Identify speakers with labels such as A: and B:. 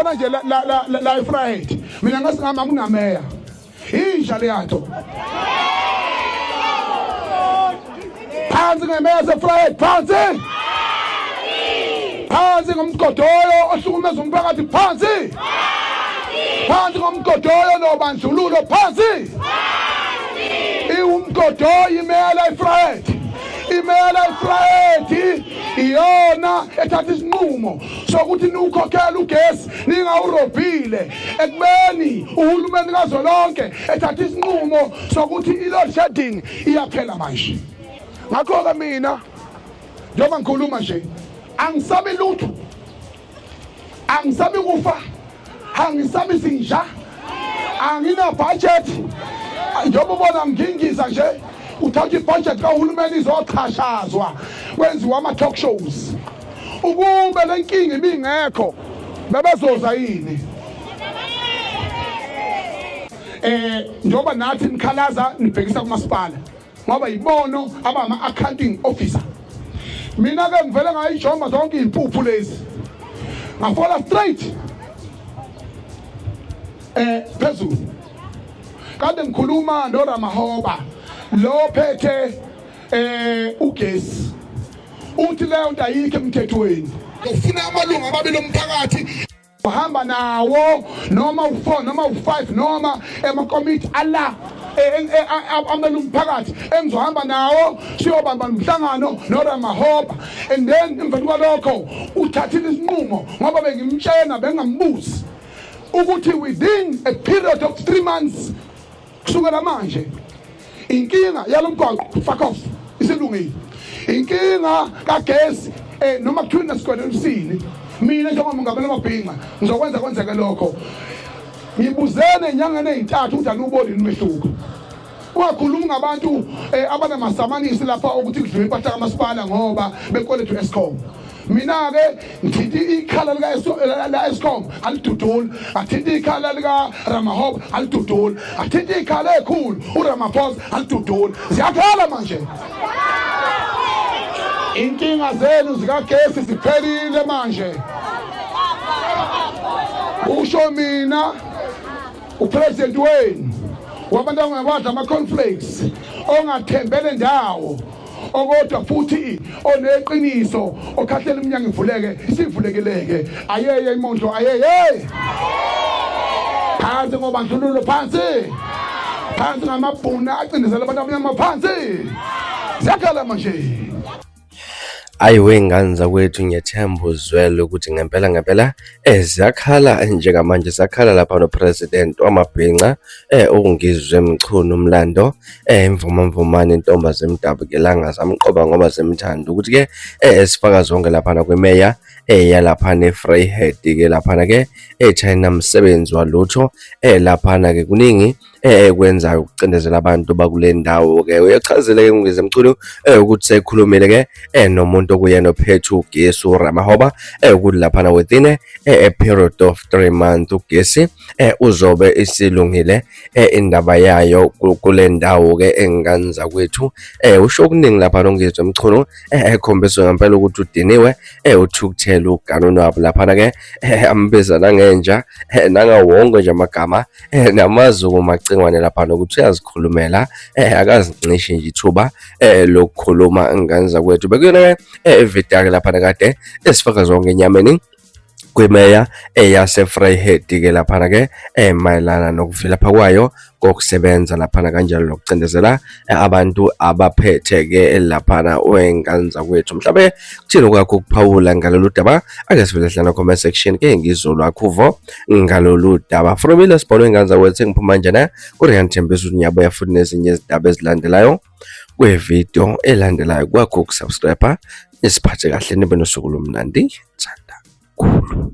A: Yabona nje la la la la eVryheid. Mina ngasingama kunameya. Inja leyanto. Phansi ngemeya seVryheid phansi. Phansi ngomgodoyo ohlukumeza umphakathi phansi. Phansi ngomgodoyo nobandlululo phansi. Iwumgodoyo imeya la eVryheid. Imeya la eVryheid iyona ethatha isinqumo sokuthi niwukhokhele ugesi ningawurobhile ekubeni uhulumeni kazwelonke ethatha isinqumo sokuthi i-load shedding iyaphela manje. Ngakho-ke mina njengoba ngikhuluma nje angisabi lutho, angisabi kufa, angisabi zinja, anginabhajethi. Njengoba ubona ngingiza nje uthatha ibhajethi kahulumeni izoxhashazwa kwenziwa ama-talk shows. Ukube le nkinga ibingekho bebezoza yini? Njengoba nathi nikhalaza nibhekisa kumasipala ngoba yibono abama-accounting officer. Mina ke ngivele ngayijomba zonke iy'mpuphu lezi ngafola straight phezulu. Kade ngikhuluma noRamahoba lo phethe ugesi, uthi leyo nto ayikho emthethweni. Ufuna amalungu amabili omphakathi uhamba nawo noma u4 noma u5 noma emakomiti ala amele umphakathi engizohamba nawo siyobamba umhlangano noRamahoba, and then emveni kwalokho uthathile isinqumo ngoba bengimtshena bengambuzi ukuthi within a period of 3 months kusukela manje inkinga yalomgwaqo fuck off isilungile. Inkinga kagesi noma kuthiwa nesikweletusini, mina njengomongameli wamabhinca ngizokwenza kwenzeke lokho. Ngibuzene enyangeni ey'ntathu ukuthi aniwuboni umehluko. Ungakhulumi ngabantu abanamasamanisi lapha ukuthi kudliwe impahla kamasipala ngoba bekwelethu Eskom. Mina-ke ngithinta ikhala lika-Eskom alidudula, ngathinta ikhala lika-Ramahoba alidudula, ngathinta ikhala ekhulu uRamaphosa alidudula. Ziyakhala manje. Inkinga zenu zikagesi ziphelile manje. Usho mina upresident wenu wabantu abangawadla ama-cornflakes ongathembele ndawo okodwa futhi oneqiniso okhahlela iminyango ivuleke isivulekileke. Ayeye imondlo ayeye phansi ngobandlululo phansi phansi ngamabhuna acindezela abantu abamnyama phansi. Siyakhala manje.
B: Ayi wey'ngane zakwethu, ngiyethemba uzwele ukuthi ngempela ngempela ziyakhala njengamanje, ziyakhala lapha no-president wamabhinca uNgizwe Mchunu umlando imvumamvumane intombi zemdabukelanga zamqoba ngoba zemthanda ukuthi-ke sifaka zonke laphana kwimeya yalaphana e-Vryheid-ke laphana-ke ethi ayinamsebenzi walutho laphana-ke kuningi ekwenzayo ukucindezela abantu bakule ndawo ke. Uyachazile ke uNgizwe Mchunu ukuthi sekhulumile ke nomuntu okuyena ophethe ugesi uRamahoba ukuthi laphana within a period of 3 months ugesi uzobe isilungile indaba yayo kule ndawo ke engane zakwethu. Usho okuningi lapha noNgizwe Mchunu ekhombisa ngempela ukuthi udiniwe, uthukuthele uganunwabo laphana ke, ambiza nangenja nangawonke nje amagama namazuku macingwane laphana ukuthi uyazikhulumela, akazincishi nje ithuba lokukhuluma ngane zakwethu. Bekuyona ke ividiyo ke laphana kade esifaka zonke enyameni kwimeya eyase-Vryheid ke laphana ke mayelana nokuvilapha kwayo kokusebenza laphana kanjalo nokucindezela abantu abaphethe ke laphana wengane zakwethu. Mhlawumbe kuthini okwakho ukuphawula ngalolu daba? Ake sivele hlala comment section ke ngizolwakho uvo ngalolu daba. From ile sibholo ingane zakwethu sengiphuma njena kuRian Thembisa ukuthi ngiyabuya futhi nezinye izindaba ezilandelayo kwevidiyo elandelayo. Kwakho ukusubscribe, nisiphathe kahle, nibe nosuku lomnandi. Thanda khulu.